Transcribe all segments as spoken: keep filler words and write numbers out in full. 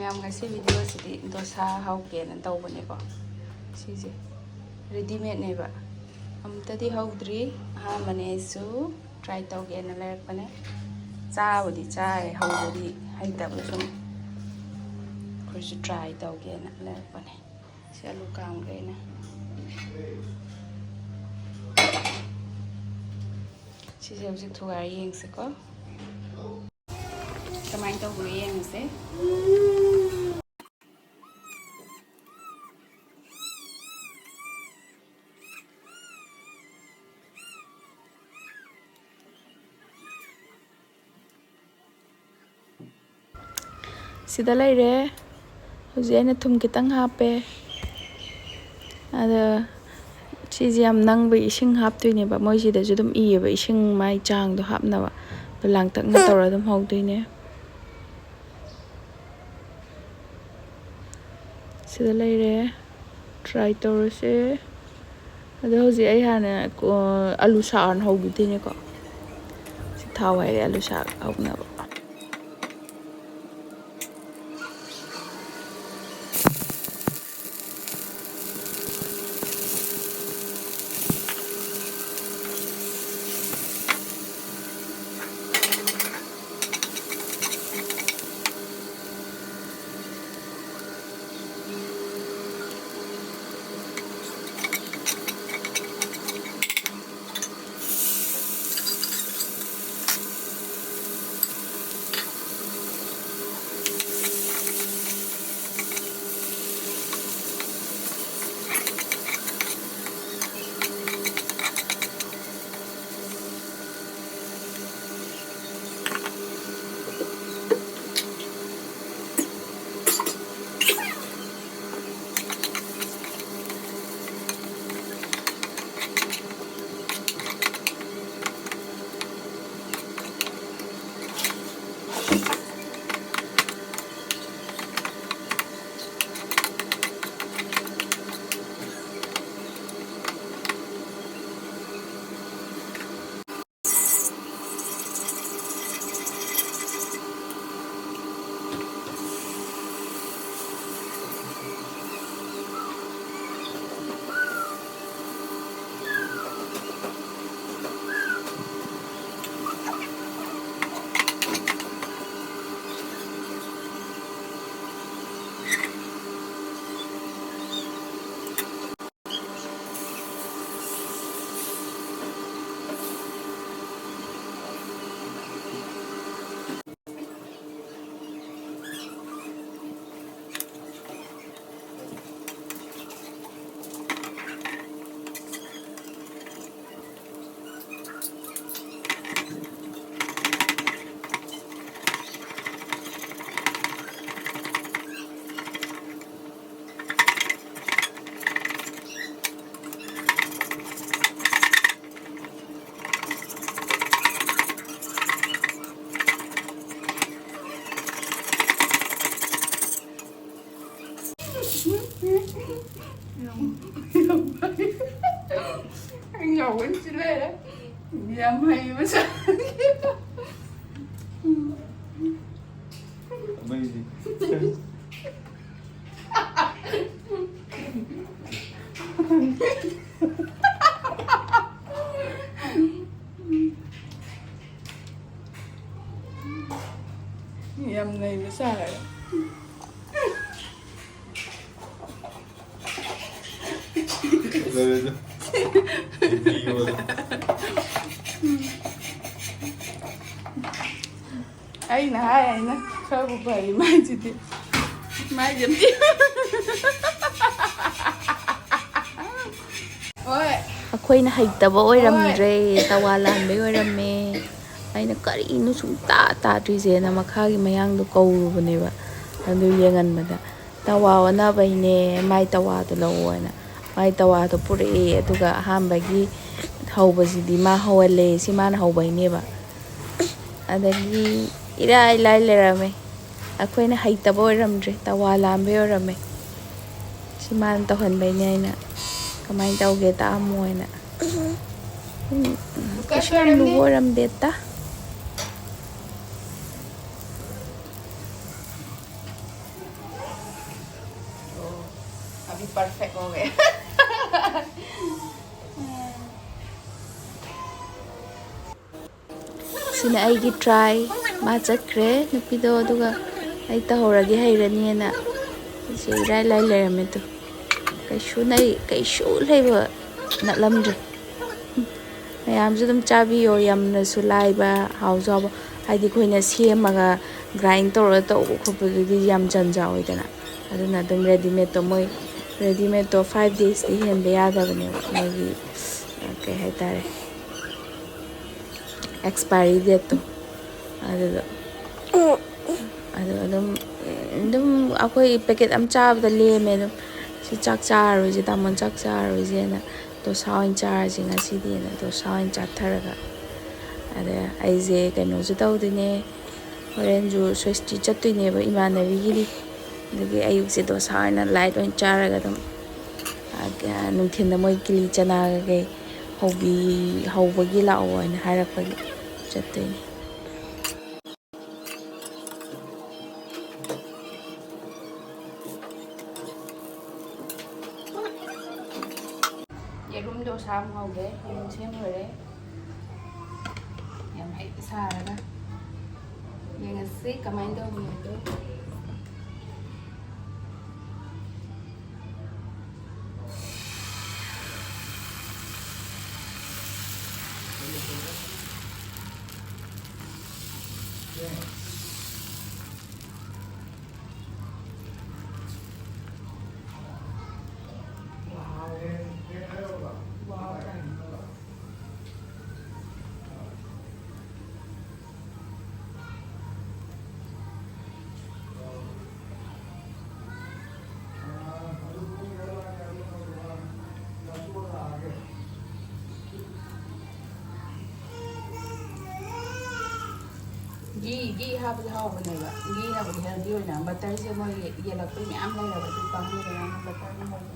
ꯃꯌꯥꯝ, ꯉꯁꯤ ꯚꯤꯗꯤꯑꯣꯁꯤꯗꯤ ꯗꯣꯁꯥ ꯍꯧꯒꯦꯅ ꯇꯧꯕꯅꯦꯀꯣ꯫ ꯁꯤꯁꯦ ꯔꯦꯗꯤꯃꯦꯗꯅꯦꯕ, ꯑꯃꯨꯛꯇꯗꯤ ꯍꯧꯗ꯭ꯔꯤ, ꯑꯍꯥꯟꯕꯅꯦ ꯑꯩꯁꯨ꯫ ꯇ꯭ꯔꯥꯏ ꯇꯧꯒꯦꯅ ꯂꯩꯔꯛꯄꯅꯦ꯫ ꯆꯥꯕꯨꯗꯤ ꯆꯥꯔꯦ, ꯍꯧꯕꯗꯤ ꯍꯩꯇꯕ ꯁꯨꯝ꯫ ꯑꯩꯈꯣꯏꯁꯨ ꯇ꯭ꯔꯥꯏ ꯇꯧꯒꯦꯅ ꯂꯩꯔꯛꯄꯅꯦ꯫ ꯁꯤ ꯑꯂꯨ ꯀꯥꯝꯈ꯭ꯔꯦ ꯑꯩꯅ꯫ ꯁꯤꯁꯦ ꯍꯧꯖꯤꯛ ꯊꯨꯒꯥꯏꯔ ꯌꯦꯡꯁꯤꯀꯣ꯫ ꯀꯃꯥꯏꯅ ꯇꯧꯕꯅꯣ ꯌꯦꯡꯉꯁꯦ꯫ ꯁꯤꯗ ꯂꯩꯔꯦ꯫ ꯍꯧꯖꯤꯛ ꯑꯩꯅ ꯊꯨꯝ ꯈꯤꯇꯪ ꯍꯥꯞꯄꯦ꯫ ꯑꯗ ꯁꯤꯁꯦ ꯌꯥꯝ ꯅꯪꯕ ꯏꯁꯤꯡ ꯍꯥꯞꯇꯣꯏꯅꯦꯕ꯫ ꯃꯣꯏꯁꯤꯗꯁꯨ ꯑꯗꯨꯝ ꯏꯌꯦꯕ ꯏꯁꯤꯡ ꯃꯥꯏ ꯆꯥꯡꯗꯣ ꯍꯥꯞꯅꯕ꯫ ꯑꯗꯨ ꯂꯥꯡꯇꯛꯅ ꯇꯧꯔ ꯑꯗꯨꯝ ꯍꯧꯗꯣꯏꯅꯦ꯫ ꯁꯤꯗ ꯂꯩꯔꯦ꯫ ꯇ꯭ꯔꯥꯏ ꯇꯧꯔꯁꯦ꯫ ꯑꯗꯣ ꯍꯧꯖꯤꯛ ꯑꯩ ꯍꯥꯟꯅ, ꯑ, ꯑꯂꯨ ꯁꯥꯛ ꯍꯥꯟꯅ ꯍꯧꯈꯤꯗꯣꯏꯅꯦꯀꯣ꯫ ꯁꯤ ꯊꯥꯎ ꯍꯩꯔꯦ ꯑꯂꯨ ꯁꯥꯛ ꯍꯧꯅꯕ꯫ ꯌꯥꯝ ꯉꯥꯎꯒꯟꯁꯤ ꯂꯩꯔꯦ꯫ ꯌꯥꯝ ꯍꯩꯕ ꯁꯥꯒꯤ꯫ Amazing. ꯌꯥꯝ ꯅꯩꯕ ꯁꯥꯔꯦ꯫ ꯑꯩꯅ ꯍꯥꯏ ꯍꯥꯏꯅ ꯈꯔꯕꯨ ꯐꯔꯤ ꯃꯥꯏꯁꯤꯗꯤ꯫ ꯃꯥꯏꯁꯦ ꯑꯝꯇ ꯍꯣꯏ꯫ ꯑꯩꯈꯣꯏꯅ ꯍꯩꯇꯕ ꯑꯣꯏꯔꯝꯗ꯭ꯔꯦ, ꯇꯋꯥ ꯂꯥꯟꯕꯩ ꯑꯣꯏꯔꯝꯃꯦ꯫ ꯑꯩꯅ ꯀꯔꯤꯅꯣ ꯁꯨꯡꯇꯥ ꯇꯥꯗ꯭ꯔꯤꯁꯦꯅ ꯃꯈꯥꯒꯤ ꯃꯌꯥꯡꯗꯣ ꯀꯧꯔꯨꯕꯅꯦꯕ꯫ ꯑꯗꯨ ꯌꯦꯡꯍꯟꯕꯗ ꯇꯋꯥ ꯑꯣꯟꯅꯕꯩꯅꯦ, ꯃꯥꯏ ꯇꯋꯥꯗꯣ ꯂꯧꯑꯣꯅ꯫ ꯃꯥꯏ ꯇꯋꯥꯗꯣ ꯄꯨꯔꯛꯑꯦ꯫ ꯑꯗꯨꯒ ꯑꯍꯥꯟꯕꯒꯤ ꯍꯧꯕꯁꯤꯗꯤ ꯃꯥ ꯍꯧꯍꯜꯂꯦ, ꯁꯤ ꯃꯥꯅ ꯍꯧꯕꯩꯅꯦꯕ꯫ ꯑꯗꯒꯤ ꯏꯔꯥꯏ ꯂꯥꯏ ꯂꯩꯔꯝꯃꯦ꯫ ꯑꯩꯈꯣꯏꯅ ꯍꯩꯇꯕ ꯑꯣꯏꯔꯝꯗ꯭ꯔꯦ, ꯇꯋꯥ ꯂꯥꯟꯕꯩ ꯑꯣꯏꯔꯝꯃꯦ꯫ ꯁꯤ ꯃꯥꯅ ꯇꯧꯍꯟꯕꯩꯅꯦ꯫ ꯑꯩꯅ ꯀꯃꯥꯏꯅ ꯇꯧꯒꯦ ꯇꯥꯛꯑꯝꯃꯣ ꯍꯥꯏꯅ꯫ ꯎꯝ, ꯀꯩꯁꯨ ꯌꯥꯝ ꯂꯨꯕ ꯑꯣꯏꯔꯝꯗꯦꯗ꯫ ꯑꯣ, ꯑꯚꯤ ꯄꯔꯐꯦꯛ ꯍꯣ ꯒꯌꯦ꯫ ꯁꯤꯅ ꯑꯩꯒꯤ ꯇ꯭ꯔꯥꯏ꯫ ꯃꯥ ꯆꯠꯈ꯭ꯔꯦ ꯅꯨꯄꯤꯗꯣ, ꯑꯗꯨꯒ ꯑꯩ ꯇꯧꯍꯧꯔꯗꯤ ꯍꯩꯔꯅꯤꯅ꯫ ꯁꯤ ꯏꯔꯥꯏ ꯂꯥꯏ ꯂꯩꯔꯝꯃꯦ ꯇꯨ꯫ ꯀꯩꯁꯨ ꯅꯩ-, ꯀꯩꯁꯨ ꯂꯩꯕ ꯅꯠꯂꯝꯗ꯭ꯔꯦ꯫ ꯃꯌꯥꯝꯁꯨ ꯑꯗꯨꯝ ꯆꯥꯕꯤꯌꯣ꯫ ꯌꯥꯝꯅꯁꯨ ꯂꯥꯏꯕ, ꯍꯥꯎꯁꯨ ꯍꯥꯎꯕ꯫ ꯍꯥꯏꯗꯤ ꯑꯩꯈꯣꯏꯅ ꯁꯦꯝꯃꯒ ꯒ꯭ꯔꯥꯏꯟ ꯇꯧꯔꯒ ꯇꯧꯕ ꯈꯣꯠꯄꯗꯨꯗꯤ ꯌꯥꯝ ꯖꯟꯖꯥ ꯑꯣꯏꯗꯅ꯫ ꯑꯗꯨꯅ ꯑꯗꯨꯝ ꯔꯦꯗꯤꯃꯦꯗꯇꯣ, ꯃꯣꯏ ꯔꯦꯗꯤꯃꯦꯗꯇꯣ ꯐꯥꯏꯚ ꯗꯦꯖꯇꯤ ꯍꯦꯟꯕ ꯌꯥꯗꯕꯅꯦꯕ, ꯃꯣꯏꯒꯤ, ꯀꯩ ꯍꯥꯏꯇꯥꯔꯦ, ꯑꯦꯛꯁꯄꯥꯏꯔꯤ ꯗꯦꯠꯇꯣ꯫ ꯑꯗꯨꯗꯣ ꯑꯗꯣ ꯑꯗꯨꯝ, ꯑꯗꯨꯝ ꯑꯩꯈꯣꯏ ꯄꯦꯀꯦꯠ ꯑꯃ ꯆꯥꯕꯗ ꯂꯦꯝꯃꯦ꯫ ꯑꯗꯨꯝ ꯁꯤ ꯆꯥꯛ ꯆꯥꯔꯔꯣꯏꯁꯦ, ꯇꯥꯃꯣꯅ ꯆꯥꯛ ꯆꯥꯔꯔꯣꯏꯁꯦꯅ ꯗꯣꯁꯥ ꯑꯣꯏꯅ ꯆꯥꯔꯁꯦ ꯉꯁꯤꯗꯤꯅ ꯗꯣꯁꯥ ꯑꯣꯏꯅ ꯆꯥꯊꯔꯒ꯫ ꯑꯗ ꯑꯩꯁꯦ ꯀꯩꯅꯣꯁꯨ ꯇꯧꯗꯣꯏꯅꯦ, ꯍꯣꯔꯦꯟꯁꯨ ꯁ꯭ꯋꯦꯁꯇꯤ ꯆꯠꯇꯣꯏꯅꯦꯕ ꯏꯃꯥꯟꯅꯕꯤꯒꯤꯗꯤ꯫ ꯑꯗꯒꯤ ꯑꯌꯨꯛꯁꯦ ꯗꯣꯁꯥ ꯑꯣꯏꯅ ꯂꯥꯏꯠ ꯑꯣꯏꯅ ꯆꯥꯔꯒ ꯑꯗꯨꯝ, ꯑ, ꯅꯨꯡꯊꯤꯟꯗ ꯃꯣꯏ ꯀꯤꯂꯤ ꯆꯅꯥ ꯀꯩꯀꯩ ꯍꯧꯕꯤ-, ꯍꯧꯕꯒꯤ ꯂꯥꯛꯑꯣ ꯍꯥꯏꯅ ꯍꯥꯏꯔꯛꯄꯒꯤ ꯆꯠꯇꯣꯏꯅꯦ꯫ ꯌꯦꯔꯨꯝ ꯗꯣꯁꯥ ꯑꯃ ꯍꯧꯒꯦ꯫ ꯌꯦꯔꯨꯝ ꯁꯦꯝ ꯂꯣꯏꯔꯦ꯫ ꯌꯥꯝ ꯍꯩ ꯁꯥꯔꯒ꯫ ꯌꯦꯡꯉꯁꯤ ꯀꯃꯥꯏꯅ ꯇꯧꯕꯅꯣꯗꯣ꯫ ꯘꯤ, ꯘꯤ ꯍꯥꯞꯄꯗꯤ ꯍꯥꯎꯕꯅꯦꯕ꯫ ꯘꯤꯅꯕꯨꯗꯤ ꯍꯦꯜꯗꯤ ꯑꯣꯏꯅ꯫ ꯕꯇꯔꯁꯦ ꯃꯣꯏꯒꯤ ꯌꯦꯜꯂꯛꯄꯩ ꯃꯌꯥꯝ ꯂꯩꯔꯕ, ꯑꯗꯨ ꯄꯥꯝꯃꯨꯏꯗꯅ ꯕꯇꯔꯅ ꯍꯧꯕ꯫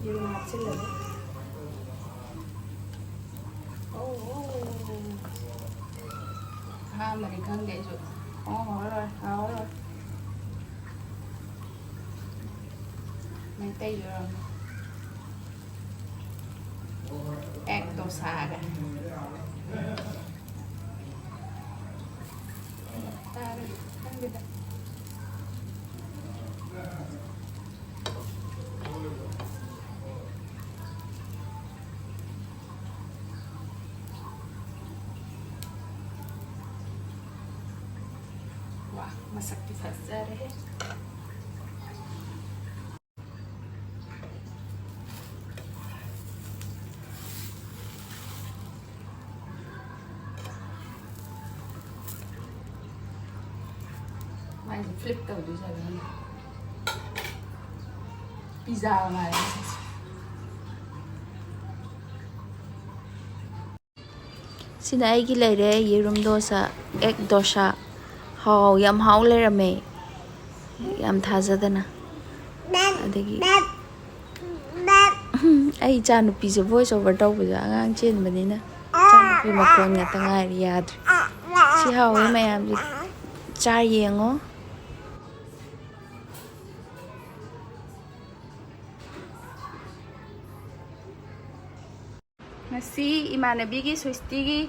ꯌꯦꯔꯨꯝ ꯍꯥꯞꯆꯤꯜꯂꯒꯦ꯫ ꯑꯣ, ꯑꯣ꯫ ꯑꯍꯥꯟꯕꯗꯤ ꯈꯪꯗꯦ ꯑꯩꯁꯨ꯫ ꯑꯣ, ꯍꯥꯎꯔꯔꯣꯏ, ꯍꯥꯎꯔꯔꯣꯏ꯫ ꯃꯩꯇꯩ ꯌꯦꯔꯨꯝ꯫ ꯑꯦꯛ ꯗꯣꯁꯥꯒ꯫ ꯆꯥꯔꯦ꯫ ꯈꯪꯗꯦꯗ꯫ ꯋꯥ, ꯃꯁꯛꯇꯤ ꯐꯖꯔꯦꯍꯦ꯫ ꯃꯥꯏꯁꯦ ꯐ꯭ꯂꯤꯞ ꯇꯧꯗꯣꯏ ꯖꯥꯠꯂ ꯈꯪꯗꯦ꯫ ꯄꯤꯖꯥ ꯃꯥꯜꯂꯦ ꯃꯁꯛꯁꯦ꯫ ꯁꯤꯅ ꯑꯩꯒꯤ ꯂꯩꯔꯦ, ꯌꯦꯔꯨꯝ ꯗꯣꯁꯥ, ꯑꯦꯛ ꯗꯣꯁꯥ꯫ ꯍꯥꯎ, ꯌꯥꯝ ꯍꯥꯎ ꯂꯩꯔꯝꯃꯦ, ꯌꯥꯝ ꯊꯥꯖꯗꯅ꯫ ꯑꯗꯒꯤ ꯑꯩ ꯏꯆꯥꯅꯨꯄꯤꯁꯦ voice over ꯇꯧꯕꯗ ꯑꯉꯥꯡ ꯆꯦꯟꯕꯅꯤꯅ ꯏꯆꯥꯅꯨꯄꯤ ꯃꯈꯣꯟ ꯉꯥꯛꯇ ꯉꯥꯏꯔꯦ, ꯌꯥꯗ꯭ꯔꯦ꯫ ꯁꯤ ꯍꯥꯎꯋꯦ ꯃꯌꯥꯝꯁꯦ, ꯆꯥ ꯌꯦꯡꯉꯣ꯫ ꯉꯁꯤ ꯏꯃꯥꯟꯅꯕꯤꯒꯤ ꯁ꯭ꯋꯤꯁꯇꯤꯒꯤ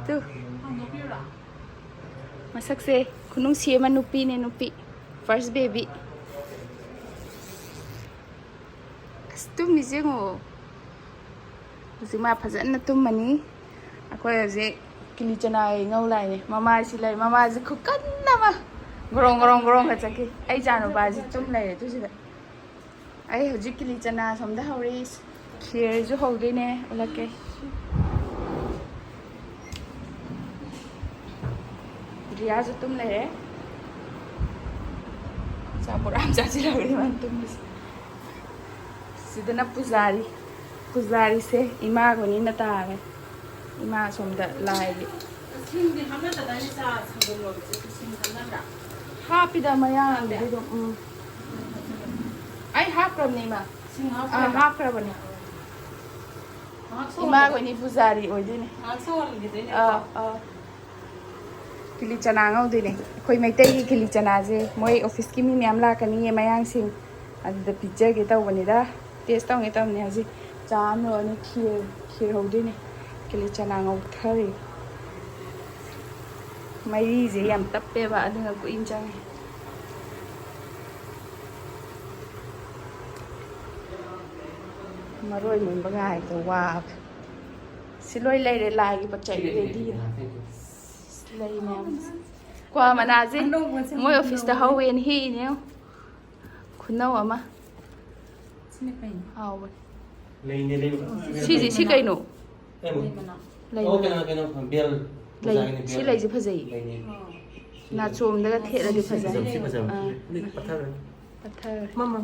ꯇꯨ, ꯃꯁꯛꯁꯦ ꯈꯨꯅꯨꯡꯁꯤ ꯑꯃ, ꯅꯨꯄꯤꯅꯦ, ꯅꯨꯄꯤ, first baby꯫ ꯑꯁ, ꯇꯨꯝꯃꯤꯁꯦ ꯌꯦꯡꯉꯣ꯫ ꯍꯧꯖꯤꯛ ꯃꯥ ꯐꯖꯅ ꯇꯨꯝꯃꯅꯤ꯫ ꯑꯩꯈꯣꯏ ꯍꯧꯖꯤꯛ ꯀꯤꯂꯤ ꯆꯅꯥ ꯉꯧ ꯂꯥꯛꯏꯅꯦ꯫ ꯃꯃꯥꯁꯤ ꯂꯩ, ꯃꯃꯥꯁꯤ ꯈꯨꯀꯟ ꯑꯃ꯫ ꯒ꯭ꯔꯣꯡ, ꯒ꯭ꯔꯣꯡ, ꯒ꯭ꯔꯣꯡꯒ ꯆꯠꯈꯤ꯫ ꯑꯩ ꯏꯆꯥ ꯅꯨꯄꯥꯁꯤ ꯇꯨꯝ ꯂꯩꯔꯦ ꯑꯗꯨꯁꯤꯗ꯫ ꯑꯩ ꯍꯧꯖꯤꯛ ꯀꯤꯂꯤ ꯆꯅꯥ ꯁꯣꯝꯗ ꯍꯧꯔꯤ꯫ ꯈꯦꯔꯁꯨ ꯍꯧꯗꯣꯏꯅꯦ, ꯎꯠꯂꯛꯀꯦ꯫ ꯔꯤꯌꯥꯁꯨ ꯇꯨꯝ ꯂꯩꯔꯦ꯫ ꯑꯆꯥꯄꯣꯠ ꯌꯥꯝ ꯆꯥꯁꯤꯜꯂꯕꯅꯤ ꯃꯥꯅ ꯇꯨꯝꯕꯁꯦ꯫ ꯁꯤꯗꯅ ꯄꯨꯖꯥꯔꯤ꯫ ꯄꯨꯖꯥꯔꯤꯁꯦ ꯏꯃꯥꯒꯣꯅꯤꯅ ꯇꯥꯔꯦ꯫ ꯏꯃꯥ ꯑꯁꯣꯝꯗ ꯂꯥꯏꯒꯤ꯫ ꯁꯤꯡꯗꯤ ꯍꯥꯞꯅꯗꯗꯥꯏꯅꯦ, ꯆꯥ ꯁꯪꯒꯣꯝ ꯂꯣꯟꯕꯁꯦ ꯁꯤꯡ ꯍꯥꯞꯅꯗ꯭ꯔꯥ? ꯍꯥꯞꯄꯤꯗ ꯃꯌꯥꯝꯗꯤ ꯍꯥꯞꯄꯦ? ꯑꯗꯨꯝ, ꯎꯝ꯫ ꯑꯩ ꯍꯥꯞꯈ꯭ꯔꯕꯅꯦ, ꯏꯃꯥ꯫ ꯁꯤꯡ ꯑꯥ, ꯍꯥꯞꯈ꯭ꯔꯦꯕ? ꯍꯥꯞꯈ꯭ꯔꯕꯅꯦ꯫ ꯉꯥꯏꯍꯥꯛ ꯁꯧꯍꯜꯂꯣ꯫ ꯏꯃꯥꯈꯣꯏꯅꯤ ꯄꯨꯖꯥꯔꯤ ꯑꯣꯏꯗꯣꯏꯅꯦ꯫ ꯉꯥꯏꯍꯥꯛ ꯁꯧꯍꯟꯈꯤꯗꯣꯏꯅꯦꯕꯀꯣ꯫ ꯑꯥ, ꯑꯥ꯫ ꯀꯤꯂꯤ ꯆꯅꯥ ꯉꯧꯗꯣꯏꯅꯦ꯫ ꯑꯩꯈꯣꯏ ꯃꯩꯇꯩꯒꯤ ꯀꯤꯂꯤ ꯆꯅꯥꯁꯦ ꯃꯣꯏ ꯑꯣꯐꯤꯁꯀꯤ ꯃꯤ ꯃꯌꯥꯝ ꯂꯥꯛꯀꯅꯤꯌꯦ, ꯃꯌꯥꯡꯁꯤꯡ꯫ ꯑꯗꯨꯗ ꯄꯤꯖꯒꯦ ꯇꯧꯕꯅꯤꯗ꯫ Taste ꯇꯧꯒꯦ ꯇꯧꯕꯅꯤ꯫ ꯍꯧꯖꯤꯛ ꯆꯥ ꯑꯃ ꯂꯣꯜꯂꯅꯤ, ꯈꯦꯔ, ꯈꯦꯔ ꯍꯧꯗꯣꯏꯅꯦ꯫ ꯀꯤꯂꯤ ꯆꯅꯥ ꯉꯧꯊꯔꯤ꯫ ꯃꯩꯁꯦ ꯌꯥꯝ ꯇꯞꯄꯦꯕ, ꯑꯗꯨꯅ ꯀꯨꯏꯅ ꯆꯪꯉꯦ꯫ ꯃꯔꯣꯏ ꯃꯨꯟꯕ ꯉꯥꯏꯕꯗ ꯋꯥꯕ꯫ ꯁꯤ ꯂꯣꯏ ꯂꯩꯔꯦ, ꯂꯥꯏꯒꯤ ꯄꯣꯠ ꯆꯩ ready꯫ ꯂꯩ ꯃꯌꯥꯝ꯫ ꯀ꯭ꯋꯥ ꯃꯅꯥꯁꯦ ꯑꯅꯧꯕ ꯁꯦꯝꯕ ꯃꯣꯏ ꯑꯣꯐꯤꯁꯇ ꯍꯧꯋꯦꯅ ꯍꯦꯛꯏꯅꯦ꯫ ꯈꯨꯅꯧ ꯑꯃ꯫ ꯁꯤꯅ ꯀꯩꯅꯣ? ꯍꯥꯎꯕꯅꯦ꯫ ꯂꯩꯅꯦ, ꯂꯩ꯫ ꯁꯤꯁꯦ, ꯁꯤ ꯀꯩꯅꯣ? ꯀꯩꯅꯣ? ꯂꯩ ꯑꯣ, ꯃꯅꯥ꯫ ꯀꯩꯅꯣ, ꯀꯩꯅꯣ, ꯕꯦꯜ꯫ ꯂꯩ꯫ ꯄꯨꯖꯥꯒꯤꯅꯦ, ꯁꯤ ꯕꯦꯜ꯫ ꯂꯩꯁꯦ ꯐꯖꯩ꯫ ꯂꯩꯅꯦ꯫ ꯑꯣ꯫ ꯅꯥꯆꯣꯝꯗꯒ ꯊꯦꯠꯂꯗꯤ ꯁꯤ ꯐꯖꯅꯤ꯫ ꯐꯖꯕ, ꯁꯤ ꯐꯖꯕ꯫ ꯑꯥ꯫ ꯄꯠꯊꯔꯅꯤ꯫ ꯄꯠꯊꯔꯅꯤ꯫ ꯃꯃꯥ꯫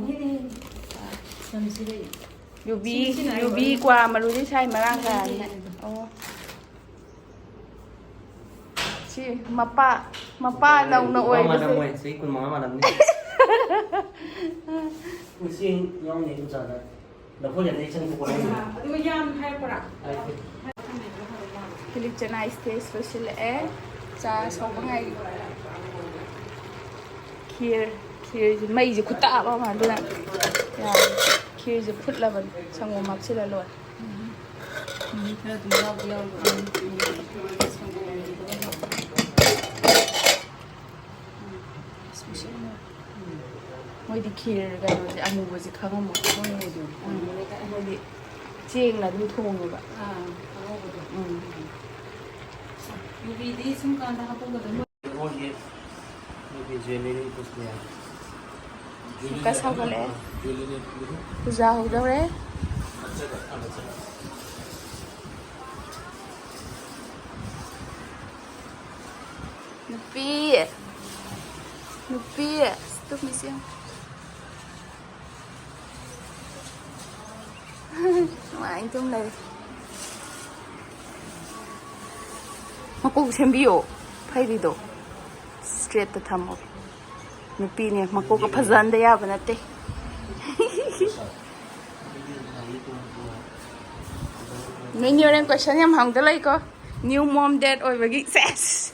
ꯌꯥꯝ ꯁꯤꯔꯦ꯫ ꯌꯨꯕꯤ, ꯌꯨꯕꯤ ꯀ꯭ꯋꯥ ꯃꯔꯨꯗꯤ ꯁꯥꯏ ꯃꯔꯥꯡ ꯀꯥꯏꯅ꯫ ꯑꯣ꯫ ꯁꯤ ꯃꯄꯥ, ꯃꯄꯥ ꯅꯧꯅ ꯃꯄꯥ ꯑꯣꯏꯕꯁꯦ꯫ ꯃꯥꯜꯂꯝꯃꯣꯏ, ꯆꯍꯤ ꯀꯨꯟꯃꯉꯥ ꯃꯥꯜꯂꯝꯅꯤ꯫ ꯎꯆꯦꯡ ꯌꯥꯎꯅꯤ ꯑꯗꯨ ꯆꯥꯗ꯫ ꯂꯐꯣꯏ ꯌꯥꯗꯦ, ꯆꯪ ꯊꯣꯛꯄ ꯂꯩ꯫ ꯑꯗꯨꯒ ꯌꯥꯝ ꯍꯥꯏꯔꯛꯄ꯭ꯔꯥ? ꯍꯥꯏꯔꯛꯇꯦ꯫ ꯀꯤꯂꯤ ꯆꯅꯥ stage ꯂꯣꯏꯁꯤꯜꯂꯛꯑꯦ꯫ ꯆꯥ ꯁꯧꯕ ꯉꯥꯏꯔꯤ꯫ ꯈꯤꯔ, ꯈꯤꯔꯁꯦ ꯃꯩꯁꯦ ꯈꯨꯇꯥꯞ ꯑꯃ, ꯑꯗꯨꯅ ꯌꯥꯔꯦ꯫ ꯈꯤꯔꯁꯦ ꯐꯨꯠꯂꯕꯅꯤ, ꯁꯪꯒꯣꯝ ꯍꯥꯞꯆꯤꯜꯂ ꯂꯣꯏꯔꯦ꯫ ꯎꯝ, ꯈꯔ ꯑꯗꯨꯝ ꯌꯥꯎꯗꯤ ꯌꯥꯎꯕꯅꯤ꯫ ꯁꯪꯒꯣꯝꯒꯤ ꯈꯔ ꯍꯥꯞꯄꯣ꯫ ꯎꯝ, special ꯑꯣꯏ꯫ ꯃꯣꯏꯗꯤ ꯈꯤꯔ ꯀꯩꯅꯣꯁꯦ, ꯑꯃꯨꯕꯁꯦ ꯈꯪꯉꯝꯃꯣꯏ꯫ ꯈꯪꯉꯝꯃꯣꯏꯗꯣꯏꯅꯤ꯫ ꯎꯝ, ꯃꯣꯏꯗꯤ ꯆꯦꯡꯅ ꯑꯗꯨꯝ ꯊꯣꯡꯉꯦꯕ꯫ ꯑꯥ, ꯑꯉꯧꯕꯗꯣ꯫ ꯎꯝ꯫ ꯌꯨꯕꯤꯗꯤ ꯁꯨꯝ ꯀꯥꯟꯗ ꯍꯥꯞꯄꯧꯒꯗꯕ꯫ ꯃꯣꯏꯒꯤ, ꯃꯣꯏꯒꯤ jewellery ꯄꯨꯁꯄꯤꯌꯥ꯫ ꯐꯣꯀꯁ ꯍꯧꯒꯠꯂꯛꯑꯦ꯫ Jewellery꯫ ꯄꯨꯖꯥ ꯍꯧꯗꯧꯔꯦ꯫ ꯅꯨꯄꯤ꯫ ꯅꯨꯄꯤ꯫ ꯑꯁ, ꯇꯨꯝꯃꯤꯁꯦ ꯌꯦꯡꯉꯨ꯫ ꯅꯨꯡꯉꯥꯏꯅ ꯇꯨꯝ ꯂꯩꯔꯦ꯫ ꯃꯀꯣꯛ ꯁꯦꯝꯕꯤꯌꯣ, ꯐꯩꯔꯤꯗꯣ꯫ Straightꯇ ꯊꯝꯃꯣ꯫ ꯅꯨꯄꯤꯅꯦ, ꯃꯀꯣꯛꯀ ꯐꯖꯍꯟꯗ ꯌꯥꯕ ꯅꯠꯇꯦ꯫ ꯅꯣꯏꯅꯤ ꯍꯣꯔꯦꯟ question ꯌꯥꯝ ꯍꯪꯗ ꯂꯩꯀꯣ꯫ New mom dad ꯑꯣꯏꯕꯒꯤ꯫ ꯁꯦꯁ!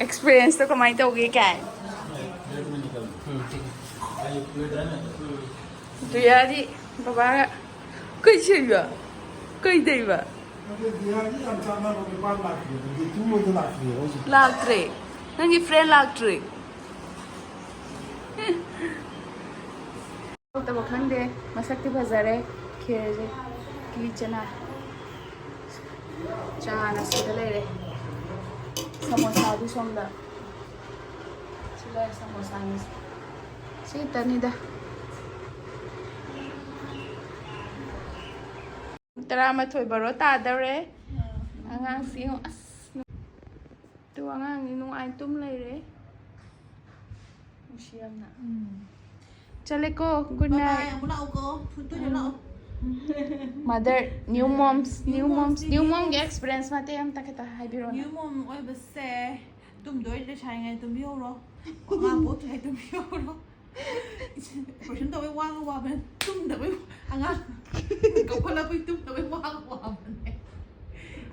Experienceꯇꯣ ꯀꯃꯥꯏꯅ ꯇꯧꯒꯦ ꯀꯥꯏ? ꯗꯨꯌꯥꯗꯤ ꯕꯕꯥꯒ ꯀꯩ ꯁꯦꯝꯕ? ꯀꯩ ꯇꯩꯕ? ꯂꯥꯛꯇ꯭ꯔꯦ꯫ ꯅꯪꯒꯤ friend ꯂꯥꯛꯇ꯭ꯔꯤ꯫ ꯊꯣꯛꯇꯕ ꯈꯪꯗꯦ꯫ ꯃꯁꯛꯇꯤ ꯐꯖꯔꯦ꯫ ꯈꯦꯔꯁꯦ ꯀꯤꯂꯤ ꯆꯅꯥ꯫ ꯆꯥꯅ ꯁꯤꯗ ꯂꯩꯔꯦ꯫ ꯁꯃꯣꯁꯥꯗꯤ ꯁꯣꯝꯗ꯫ ꯁꯤ ꯂꯩꯔꯦ ꯁꯃꯣꯁꯥꯅꯤꯁꯦ꯫ ꯁꯤ ꯈꯛꯇꯅꯤꯗ꯫ ꯄꯨꯡ ꯇꯔꯥꯃꯥꯊꯣꯏ ꯕꯥꯔꯣ ꯇꯥꯗꯧꯔꯦ꯫ ꯑꯉꯥꯡꯁꯤ ꯌꯦꯡꯉꯣ꯫ ꯑꯁ꯫ ꯇꯨ ꯑꯉꯥꯡꯅꯤ ꯅꯨꯡꯉꯥꯏ ꯇꯨꯝ ꯂꯩꯔꯦ꯫ ꯅꯨꯡꯁꯤ ꯌꯥꯝꯅ꯫ ꯎꯝ꯫ ꯆꯠꯂꯦꯀꯣ꯫ Good night꯫ ꯑꯃꯨꯛ ꯂꯥꯛꯎꯀꯣ꯫ ꯐꯨꯠꯇꯣꯏꯅ ꯂꯥꯛꯑꯣ꯫ Mother, new moms, new moms, new momꯒꯤ experience ꯃꯇꯦꯛ ꯑꯃꯇ ꯈꯤꯇ ꯍꯥꯏꯕꯤꯔꯣꯅꯦ꯫ New mom ꯑꯣꯏꯕꯁꯦ ꯇꯨꯝꯗꯣꯏ ꯂꯩꯁꯥꯔꯤꯉꯩ ꯇꯨꯝꯕꯤꯍꯧꯔꯣ꯫ ꯑꯉꯥꯡ ꯄꯣꯛꯇ꯭ꯔꯤꯉꯩ ꯇꯨꯝꯕꯤꯍꯧꯔꯣ꯫ Operation ꯇꯧꯕꯩ ꯋꯥꯒ ꯋꯥꯕꯅꯦ꯫ ꯇꯨꯝꯗꯕꯩ ꯑꯉꯥꯡ ꯀꯧꯈꯠꯂꯛꯄꯩ ꯇꯨꯝꯗꯕꯩ ꯋꯥꯒ ꯋꯥꯕꯅꯦ꯫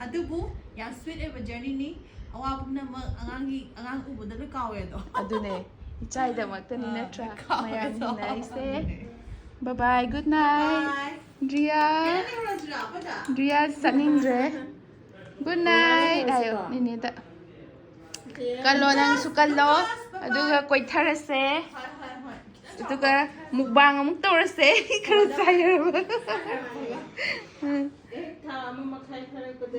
ꯑꯗꯨꯕꯨ ꯌꯥꯝ sweet ꯑꯣꯏꯕ journeyꯅꯤ꯫ ꯑꯋꯥꯕ ꯄꯨꯝꯅꯃꯛ ꯑꯉꯥꯡꯒꯤ ꯑꯉꯥꯡ ꯎꯕꯗ ꯂꯣꯏ ꯀꯥꯎꯋꯦ ꯑꯗꯣ꯫ ꯑꯗꯨꯅꯦ, ꯏꯆꯥꯏꯗꯃꯛꯇꯅꯤ ꯑꯥ, ꯅꯠꯇ꯭ꯔꯥ? ꯀꯥꯎꯋꯦ ꯃꯌꯥꯝ ꯑꯗꯣ꯫ ꯍꯤꯡꯅꯔꯤꯁꯦ꯫ Bye bye, good night꯫ Bye꯫ ꯗ꯭ꯔꯤꯌꯥ꯫ ꯀꯩꯅꯣ ꯂꯩꯔꯨꯔꯁꯤꯔꯣ ꯑꯩꯈꯣꯏꯗ? ꯗ꯭ꯔꯤꯌꯥ ꯆꯠꯅꯤꯡꯗ꯭ꯔꯦ꯫ Good night ꯍꯥꯏꯌꯣ ꯅꯤꯅꯦꯗ꯫ ꯀꯜꯂꯣ, ꯅꯪꯁꯨ ꯀꯜꯂꯣ꯫ ꯑꯗꯨꯒ ꯀꯣꯏꯊꯔꯁꯦ꯫ ꯍꯣꯏ ꯍꯣꯏ ꯍꯣꯏ꯫ ꯑꯗꯨꯒ mukbang ꯑꯃꯨꯛ ꯇꯧꯔꯁꯦ꯫ ꯈꯔ ꯆꯥꯏꯔꯕ꯫ ꯊꯥ ꯑꯃ ꯃꯈꯥꯏ ꯐꯥꯔꯛꯄꯗ